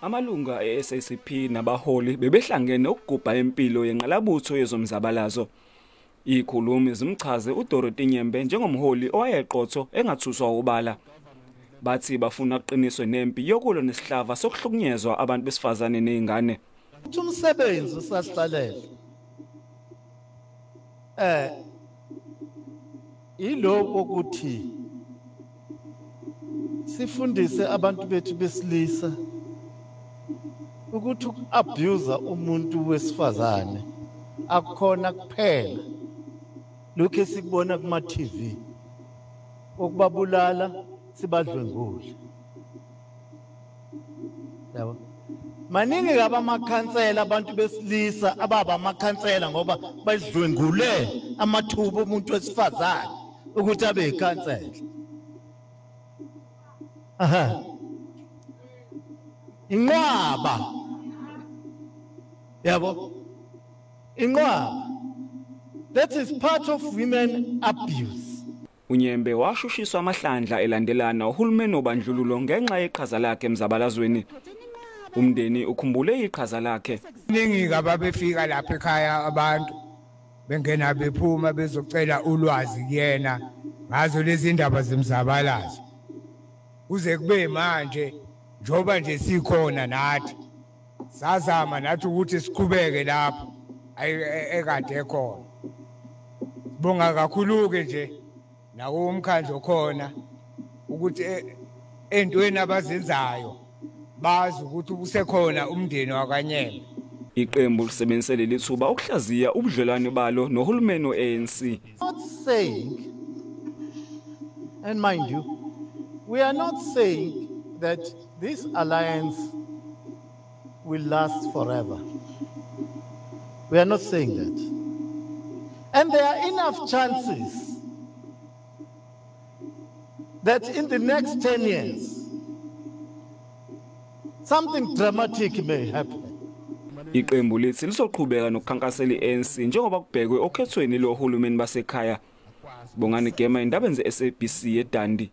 Amalunga e-SACP nabaholi bebehlangene ukugubha impilo yenqalabutho yezomzabalazo. Izikhulumi zimchaze uDorothy Nyembe njengomholi owayeqotho engathuswa ubala. Bathi bafuna kuqiniswe nempi yokulwa nesihlava sokuhlukunyezwa abantu besifazane nezingane. Umsebenzi usasihlalele ilokho ukuthi sifundise abantu bethu besilisa ukuthi uku-abuse umuntu wesifazane akukhona kuphela lokho esikubona kuma TV okubabulala sibadlwengule. Yabo, maningi kabi amakhansela abantu besilisa ababa amakhansela ngoba badlwengule amathuba omuntu wesifazane ukuthi abe yikhansela. Aha, inqwaba, yabo, inqwaba. That is part of women abuse. UNyembe washushiswa amahlandla elandelana uhulumeni obandlululo ngenxa yeqhaza lakhe emzabalazweni. Umndeni ukhumbule iqhaza lakhe. Ningi ababefika lapha ekhaya abantu bengena bephuma bezocela ulwazi kuyena ngazo lezi ndaba zemzabalazo. Kuze kube manje njoba nje sikhona nathi sazama nathi ukuthi siqhubeke lapho ekade ekhona. Sibonga kakhulu ke nje nawo umkhandlu khona ukuthi entweni abazenzayo bazi ukuthi usekhona umndeni wakwaNyembe. Iqembu lisebenzise leli thuba ukuhlaziya ubudlelwane balo nohulumeni we-ANC. Not saying, and mind you, we are not saying that this alliance will last forever. We are not saying that. And there are enough chances that in the next 10 years, something dramatic may happen. Iqembu lithi lizoqhubeka nokukhankasela i-ANC njengoba kubhekwe okhethweni lohulumeni basekhaya. Bongani Gema, indaba ze-SABC eDundee.